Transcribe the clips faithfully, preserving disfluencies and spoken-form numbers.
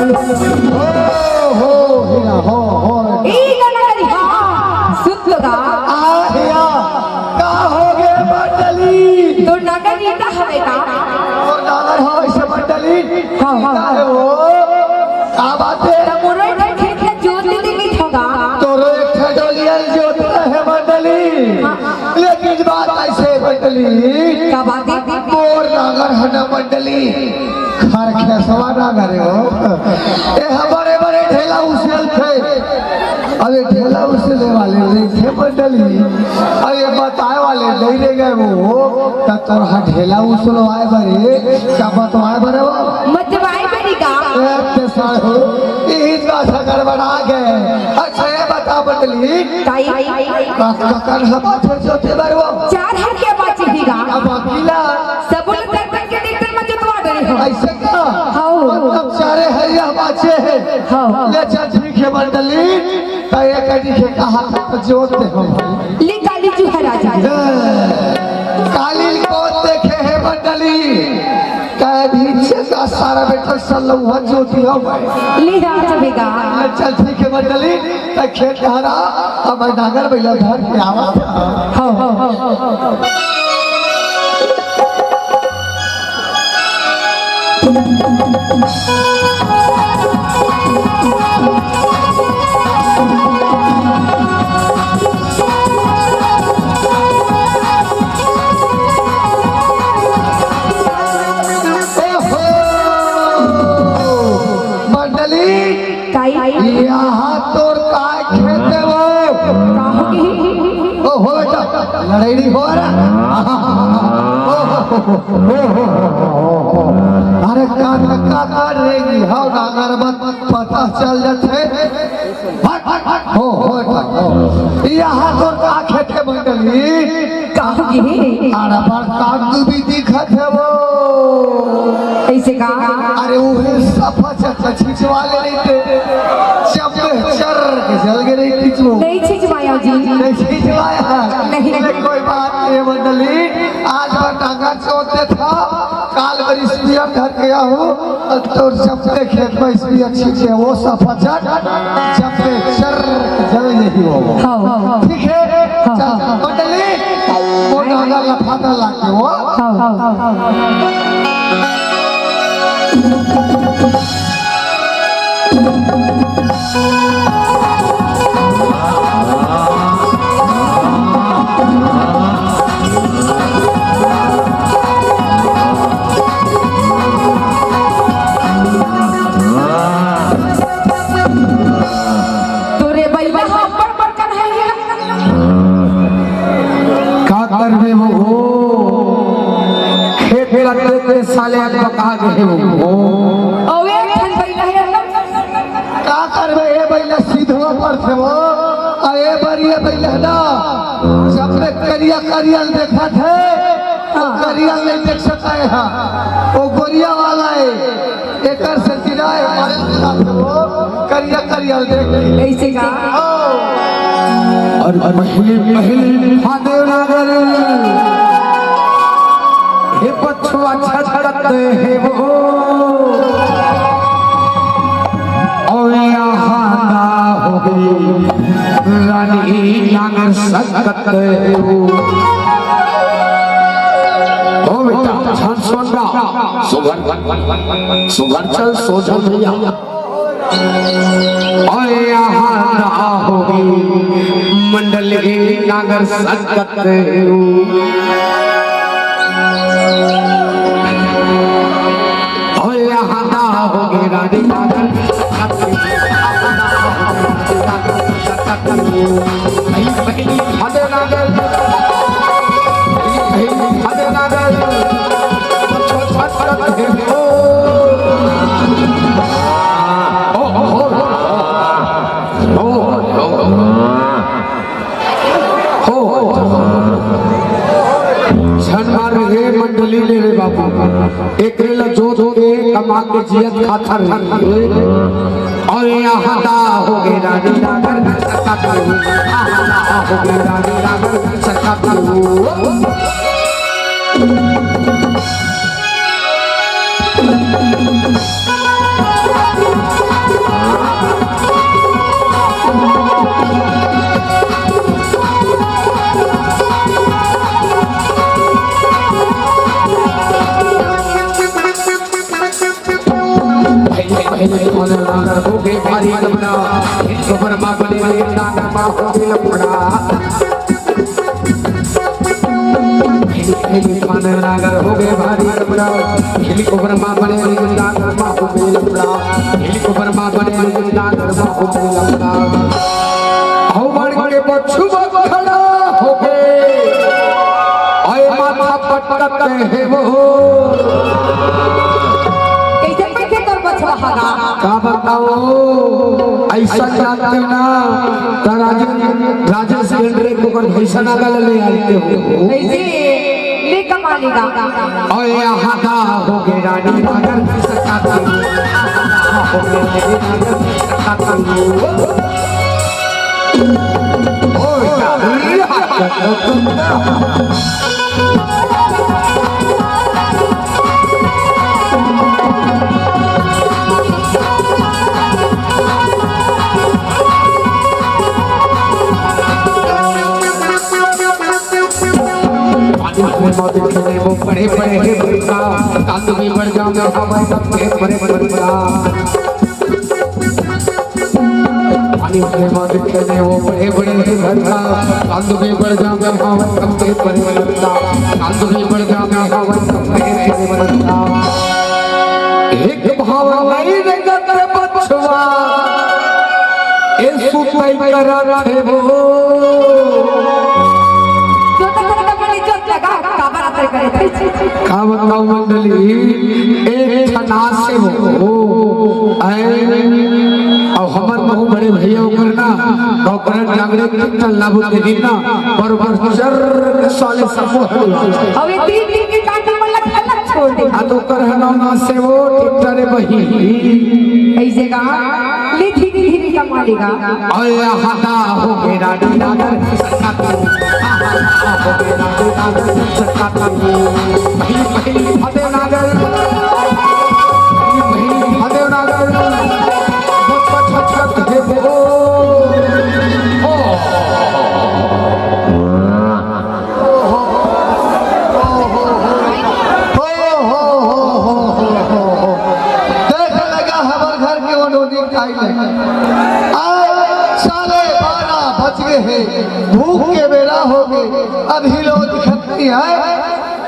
हो, हो, हीरा, हो, हो। ई गाना करी, हाँ, सुन लो गा। आ, हीरा, का हो गे मंडली? तोर नागर ईटा हवे का? तोर नागर हवे से मंडली? हाँ, हाँ। का हे वो? का बात हे? त मोरो एक ठन खेत ला जोत दे देतिस गा। तोरो एक ठन डोलिया जोत रहे मंडली। हाँ। लेकिन बात अइसे मंडली। का बात हे? मोर नागर हे ना मंडली। खरखेसवा ना करे हो। ए, हा बड़े बड़े ढेला उसेलथे। अब ये ढेला उसेले वाले नइ थे मंडली। अब ये बताए वाले नइ रह गे वो। त तोर हा ढेला उसलवाए बरे, का बतवाए बरे वो? मतवाए बरे का? ए, ते साढ़ू, इही का सकड़ बना गे। अच्छा, ये बता मंडली। काई? का, का, का, हा बात हे जोते बरे वो? चार हर के बात हे गा। अब अकेला। सबो ल कर कर के देख कर मैं जोतवा दे रही हूँ। अइसे का? हाँ। मतलब चारे हरिया बाचे हे। हाँ। ले चल ठीक हे मंडली, त एक कनी के कहा त जोत दे हम। ले काली जुहरा जा। ए, काली कौन देखे हे मंडली? कह भी छे का सारा बेटा सल्लुआ जोती हो भाई। ले जा चलेगा। ले चल ठीक हे मंडली, त खेत हरा, अब नागर बइला धर के आवा। हाँ, हाँ, हाँ, हाँ। ओहो! मंडली, काई? यहाँ तोर काय खेत हे वो? का होगे? ओ हो बेटा, लड़ाई नहीं हो रहा। अरे का, का, का कर रही हो नागर, मत पता चल जाथे। हट, हट, हट, हो, हो, हो, हो। यहाँ तोर का खेत हे मंडली? का होगे? अरे पर कागदू भी दिखत हे वो। कइसे का? अरे उहे सफा चक्का छिंचवा ले रहिते, चप चर के चल गे रहितिस वो। नइ छिंचवाया जी। नइ छिंचवाया? नहीं। अरे कोई बात नहीं मंडली, आज मैं टांगा चोट देत हँव, काल बर स्पीयर धर के आहूँ, अउ तोर चपले खेत में स्पीयर छिंचे, वो सफा चट, चपले चर के चल जाही वो। हाँ, हाँ। ठीक हे? हाँ, चल, हाँ। मंडली, वो टांगा लफाटा लाग गे वो। हाँ, हाँ, हाँ। तोरे बइला ह अब्बड़ बड़कन हे। का करबे वो? खेत ला देख के साले बका गे हे वो। अउ एक ठन बइला हे। का करबे, ए बइला सीधवा परथे वो। अउ ए बर ए बइला ना, सबले करिया करिया ल देखत हे, वो करिया ल नइ देख सकय हा, वो गोरिया वाला हे। एकर से गिराए हमारे साथ वो करिया करिया देख। कइसे का? और पहली पहली महादेव नागर, हे पछुआ छटकत हे वो। और यहाँ ना होगी रानी नागर सकत हे वो। ओ बेटा, छन सोन बा, सुघर, सुघर चल सोझल भैया। और यहाँ ना होगी मंडली नागर सकत। और यहाँ ना होगी रानी नागर सकत। पहली, पहली, हदे नागर। पहली, पहली, हदे नागर। झन मार रे मंडली ले रे बाबू, एकरे ला जोत के कमा के जियत खात हन। और यहाँ दा हो गे रानी नागर सकत हूँ, यहाँ दा हो गे रानी नागर सकत हूँ। नागर होगे भारी लफड़ा, एक बार माँ बने रे नागर माँ होगे लफड़ा। नागर होगे भारी लफड़ा, एक बार माँ बने रे नागर माँ होगे लफड़ा, एक बार माँ बने रे नागर माँ होगे लफड़ा। हौ बड़ के बछुआ खड़ा होगे, आए माथा पटकत हे वो। कइसे कइसे तोर बछवा हगा? का बताओ, अइसन जानते ना, त राजेश, राजेश केंद्रे को कर भैंसा नागर ले आते हो। कइसे? ले कमा लेगा। ओए आहा दा होगे रानी नागर सकाता। आहा दा होगे रानी नागर सकाता। ओए, पानी में मौत खेले वो बड़े बड़े हे बड़का, कांद भी बढ़ जावे हवाई सब के बड़े बड़का। पानी में मौत खेले वो बड़े बड़े हे बड़का, कांद भी बढ़ जावे हवाई सब के बड़े बड़का, कांद भी बढ़ जावे हवाई सब के बड़े बड़का। एक भाव नहीं रंगत रे बछवा, ए सुतई करा रे वो। जो तक तक अपनी इज्जत लगा, काबर आतर करे थे। का बताओ मंडली, एक ठना से हो, ऐ, अब हमर बहुत बड़े भैया ओकर ना, ओकर जागरे कीर्तन लाबू के दिन ना, बरोबर चर साले सब हो। अब ये तीन दिन के कांड में अलग अलग छोड़ दे। आ तो कर है ना से वो टिकटरे बही। ऐसे का ले धीरे धीरे कमा लेगा। अरे हटा हो मेरा डीलागर सकाता। हो मेरा डीलागर सकाता। पहली पहली फतेह नागर। पहली पहली फतेह नागर। मुझको छक छक दे दे। ओ। हो, हो, हो, हो। देख लगा हमर घर के ओनोनी काई ले। आए साले बारह बज गए हैं, भूख के बेरा हो गए, अभी लोग दिखत नहीं है।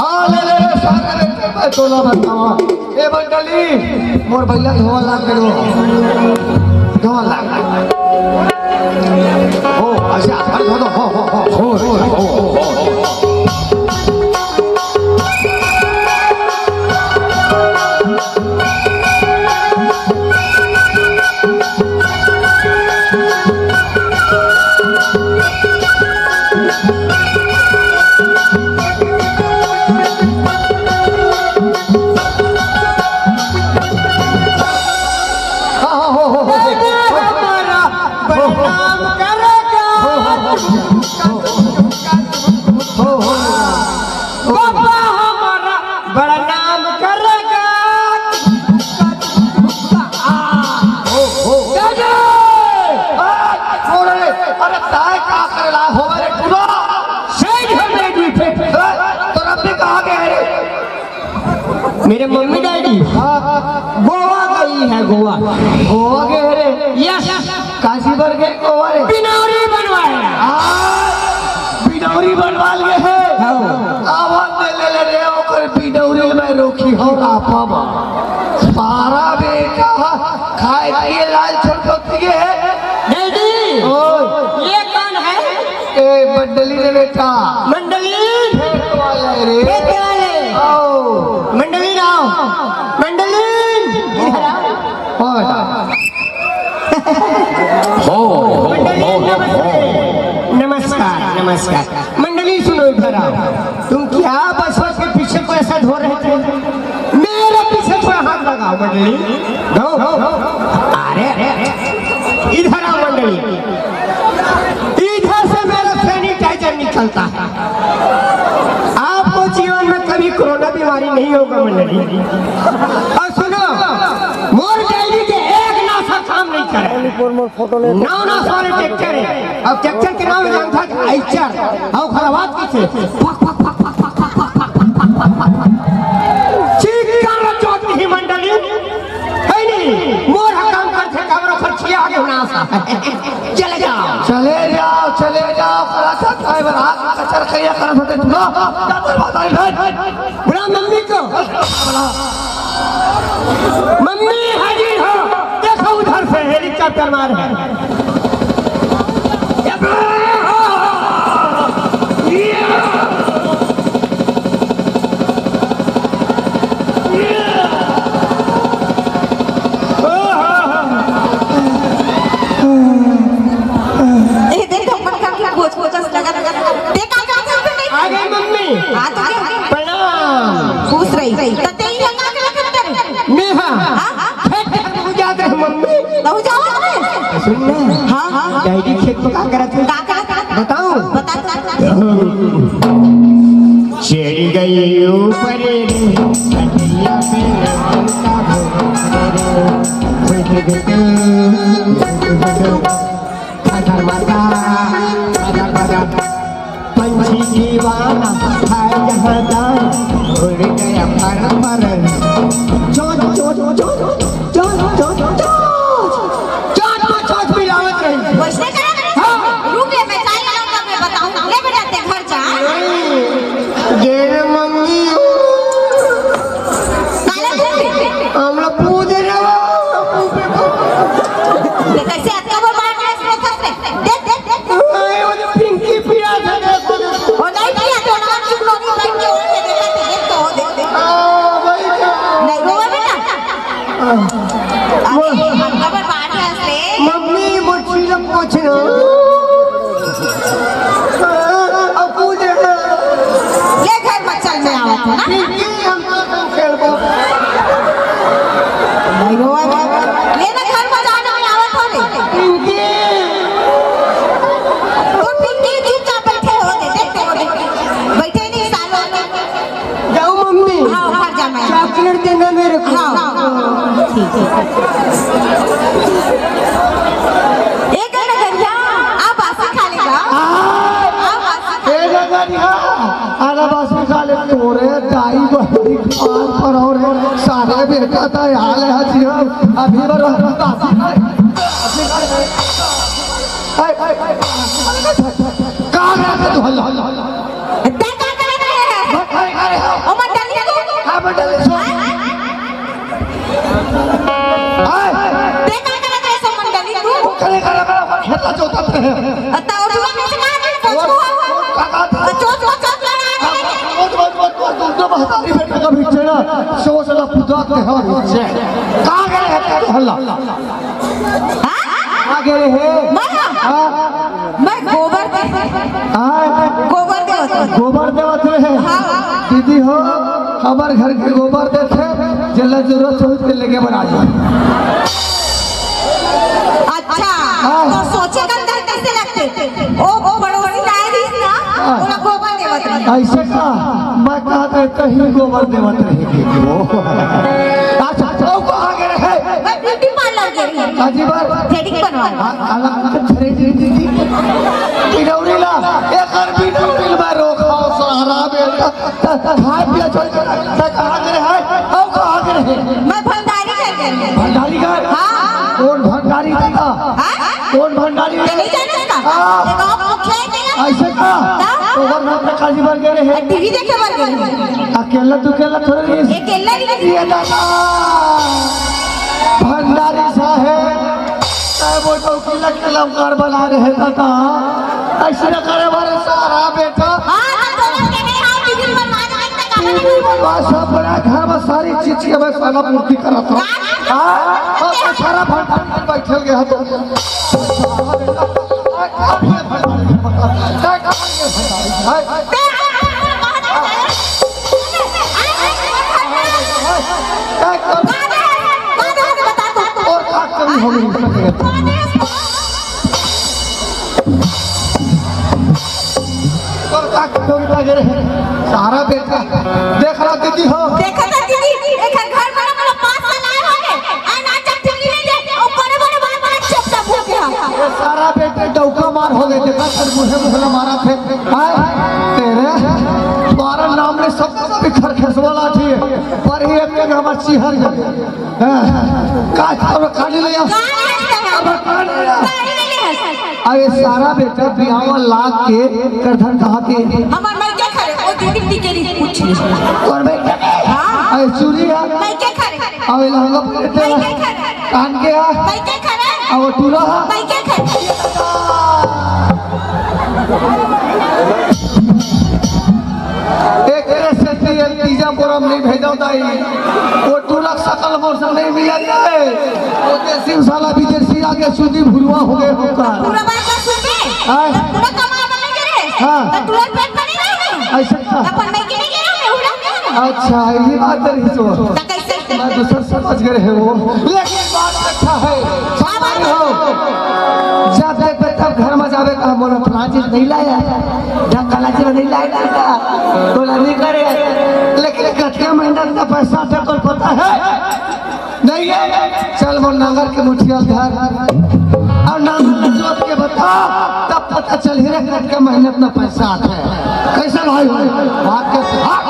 आ ले, ले, ले, सारे बेटे मैं तोला बतावा। ए मंडली, मोर भैया धोआ लाग गए हो। धोआ लाग गए। हो, अच्छा, अरे, हो, हो, हो, हो। हो, हो, हो, हो, हो। हाँ, हाँ, हो, हो, हो, हो। हमारा बदनाम करेगा। हो, हो, हो। हो, हो। बाबा हमारा बदनाम करेगा। आ, हो, हो। दादा! आ, छोड़ रे। अरे, ताय का करे ला हो रे टूरा? सही घर में बैठे। ए, तो रब्बी कहाँ गए रे? मेरे मम्मी डैडी हाँ, हाँ। गोवा गई है, गोवा। गोवा गए रे? यस। काशी भर गए गोवा रे? बिनौरी बनवाए। हाँ, बिनौरी बनवा लिए है। हाँ। आवाज दे ले, ले रे, ओकर बिनौरी में रोकी हो आपा बा। सारा बेटा खाए पिए लाल छोड़ के उतरी है। डैडी, ओए। ये कौन है? ए, मंडली रे बेटा। मंडली? खेत वाले रे। खेत वाले। आओ। मंडली ना आओ। मंडली! इधर आओ। ओए। हो, हो, मंडली, हो, हो, नमस्ते। हो। नमस्कार, नमस्कार। मंडली सुनो, इधर आओ। तुम क्या बस बस के पीछे को ऐसा धो रहे थे? मेरे पीछे को हाथ लगाओ मंडली। दो, दो, दो। अरे, अरे, अरे। इधर आओ मंडली। इधर से मेरा सैनिटाइजर निकलता है। आपको जीवन में कभी कोरोना बीमारी नहीं होगा मंडली। और सुनो, मोर डैडी के एक नसा काम नहीं करे। नौ नस वाले ट्रैक्टर है। अब ट्रैक्टर के नाम जानता है आइचर। और खराबात किसे? पक, पक, पक। चिक्कर जोत ही मंडली। है नहीं? मोर काम करथे, काबर ओखर खिया के नाश हे। चले जाव। चले जाव, चले जाव, करत हस, काय बर हाथ कचर करिया करत हस, तू ना, जातर बाजार में। बुला मम्मी को। मम्मी हाजिर हो, देखो उधर से हेलीकॉप्टर मार हे। ए, देख, अपन का की कोच कोचस लगत। देख, आ, आ, आ, आ, आ गई मम्मी। हाँ, तो क्या? प्रणाम। खुश रही। तो ते ही लगा के रखत करे। मैं हाँ। हाँ, हाँ। खेत में जात रहे मम्मी। तू जावत रहे? सुन ना। हाँ, हाँ। डैडी खेत में का करत हे? का करत हे? बताऊं? बता, बता, बता। चढ़ गई ऊपर रे, खटिया पे लड़का हो रे। खदर मचा, खदर मचा। पंछी दीवाना है जहाँ जान, उड़ गया फर फर। चोंच, चोंच, चोंच, चोंच, चोंच, चोंच। चोंच में चोंच मिलावत रही। वैसने करा करे? हाँ। रुक ले, मैं चाय लाऊं, तब मैं बताऊं। ले बेटा, ते घर जा। नहीं, जेने मंगी हो। काला मुंह पे। हम लोग पूछ रहे हो। ते कैसे अतका बड़ बात है इसमें फंस रहे? देख, देख, देख, देख। नहीं, वो जो पिंकी पिया था, देखो, देखो। वो नहीं पिया, तो नाम चुप लोग बैठ के उठ के देखा थे, देख तो, देख, देख। हाँ, वही तो। नहीं रोवा बेटा। हाँ। अरे, हम कबर बात है से। मम्मी, मुझे लोग पूछ रहे हो। हाँ, अब पूछ रहे हो। ले घर में चल, मैं आवत हूँ ना। पिंकी, हम खेलबो। नहीं रोवा। ले ना घर में जाना, मैं आवत हूँ रे। पिंकी। तू पिंकी चुपचाप बैठे हो, दे, देख तो, देख। बैठे नहीं सालों में। जाओ मम्मी। हाँ, घर जा मैं। चॉकलेट देना मेरे को। हाँ, हाँ, हाँ, ठीक है। एक है ना गरिया, आप बासी खा लेगा। हाँ। आप बासी खा ए ना गरिया। आला बासी खा ले तोरे दाई बहिनी पार पर और सारे बेटा त हाल है जी हम अभी बर बासी खाए। हाय, हाय, हाय। कहाँ गया था तू? हल्ला, हल्ला, हल्ला। ते का करे रहे है? मैं खाए, खाए, हाँ। ओ मंडली तू? हाँ, मंडली सो। हाय। ते का करे रहे सो मंडली तू? वो करे, करे, करे, खेला जोता थे। अ, तो और तू अपने से कहा नहीं, पूछो। वो का, का था? अ, चोच, चोच, चोच लड़ा रहे हैं। वो, वो, वो, वो, वो, दो महतारी बेटा का भिक्षे ना, सो सला पुदा के हाँ भिक्षे। कहाँ गए हैं तेरे हल्ला? हाँ? कहाँ गए हैं? मैं? हाँ। मैं गोबर दे-, हाँ। गोबर देवत रहे। गोबर देवत रहे। हाँ। दीदी हो, हमारे घर के गोबर देथे, जेला जरूरत हो, उसके लेके बना जाए। अच्छा, हाँ। तो सोचे के अंदर कैसे लगथे? ओ, ओ पड़ोसी आए रहिस ना, हाँ। ओला गोबर देवत रहे। ऐसे का? मैं कहत रहे कहीं गोबर देवत रहे के वो। अच्छा, ओ कहाँ गए रहे? मैं ब्यूटी पार्लर गए रहे। काजी बार? थ्रेडिंग बनवाए। आ, आला, थ्रेडिंग दीदी। बिनौरी ला, एकर बिनौरी ला मैं रोका सारा बेटा। खाए पिए छोड़ के रख, त कहाँ के रहे? अउ कहाँ के रहे? मैं भंडारी घर के रहे। भंडारी घर? हाँ। कौन भंडारी दादा? हाँ? कौन भंडारी? ते नहीं जाने इसका? हाँ। ये गाँव मुखिया है क्या? ऐसे का? हाँ। तो वर हम काजी बर गए रहे। टीवी देखे बर गए। अकेला तू अकेला थोड़े रही। अकेला नहीं। ये दादा। भंडारी साहेब। तै वो चौकी ला कलमकार बना रहे दादा। ऐसे न करे मारे सारा बेटा। हाँ, तो दोनों के नहीं आओ, टिफिन बनवा दे, इतना काम नहीं। टिफिन बनवा, सब बड़ा घर में सारी चीज के मैं साला पूर्ति करत हूँ। हाँ? हाँ, और सारा भंडार में बैठल गया तो। और का कमी हो गई? तोर का कमी लगे रे? सारा बेटा, देख रहा दीदी हो। देखा था दीदी, एक घर बड़ा बड़ा पास बनाए होंगे, आ नाचा टिकली नहीं दे, और बड़े बड़े बड़े बड़े चपटा मुंह के हम। ये सारा बेटे डौका मार हो गए, देखा सर मुहे मुहला मारा थे। हाय, तेरे द्वारा नाम ने सब बिखर खसवा लाठी है, पर ही एक के हमार चिहर गए। हाँ, का, का, काली ले का लेहस तहां? अब का लेहस? काहे नहीं लेहस? अरे सारा बेटा बियाह लाग के करधन कहाँ के? हमर माई के खरे, ओ दीदी टिकेरी पूछ। तोर माई के? हाँ। अरे चूड़ी है? माई के खरे। अरे लहंगा पहनते माई के हैं? खरे। कान के है? माई के खरे। अरे टूरा है? माई के खरे। एकरे सेती ये तीजा बोरा में नहीं भेजो दाई। वो टूरा सकल मोर से नहीं मिला जाए। वो देसी साला विदेशी आके सुधी भुरवा हो गए होता। पूरा बात ना सुनते। हाँ। पूरा कमा बने के रहे। हाँ। तो टूरा पेट बने रहे। ऐसे का? अपन मैं के नहीं गिरा, मैं उड़ा के ना। अच्छा, ये बात रही तो। तो कैसे? मैं दूसर समझ गए है वो। लेकिन बात अच्छा है। बात हो। जब देखबे तब घर में जाबे, कहा मोला फलाना चीज नहीं लाया, ढकाला चीज नहीं लाया, तोला नहीं करे। लेकिन कतका मेहनत का पैसा थे, तोला पता है? नहीं है। चल मोर नांगर के मुठिया धर और नांगर में जोत के बता, तब पता चलही रे कतका मेहनत ना पैसा आथे। कैसे भाई? भाग के भाग।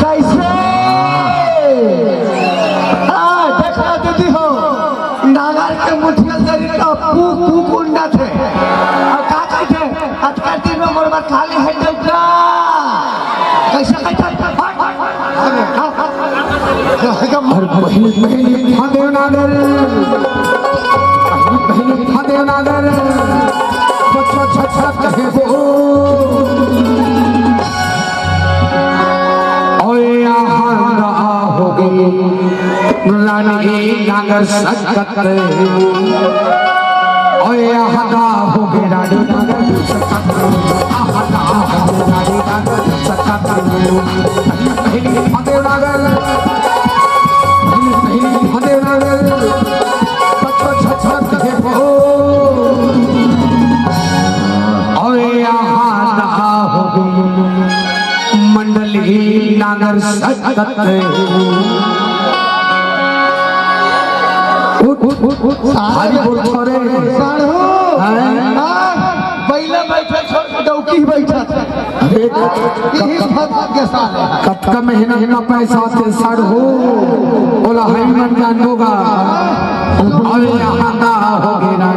कैसे? हाँ, देखा दीदी हो, नांगर के मुठिया जरी तो पू, पू कुंडा थे। और का कहते? अतका दिन में मोर बर खाली है डौका। कैसे कहते? हट, हट, हट। अरे, हाँ, हाँ। अरे, पहली, पहली था देवनागर। पहली, पहली था देवनागर। बच्चा छटपट कहे वो। ओए आहा दा हो गई रानी नागर सकत। ओए आहा दा हो गई रानी नागर सकत। आहा दा हो गई रानी नागर सकत। पहली, पहली फतेह नागर। पहली, पहली फतेह नागर। बच्चा छटपट कहे वो। ओए आहा दा हो गई। मंडली नागर सकत। उठ, उठ, उठ, उठ। भारी बोल छोरे। साढ़ू। हैं? हाँ, बैला बैठा छोड़ के डौकी बैठा। अरे, यही भाग के साथ। कतका मेहनत ना पैसा से साढ़ू। बोला, "हई मन जान होगा।" अरे, यहाँ ना हो गया ना।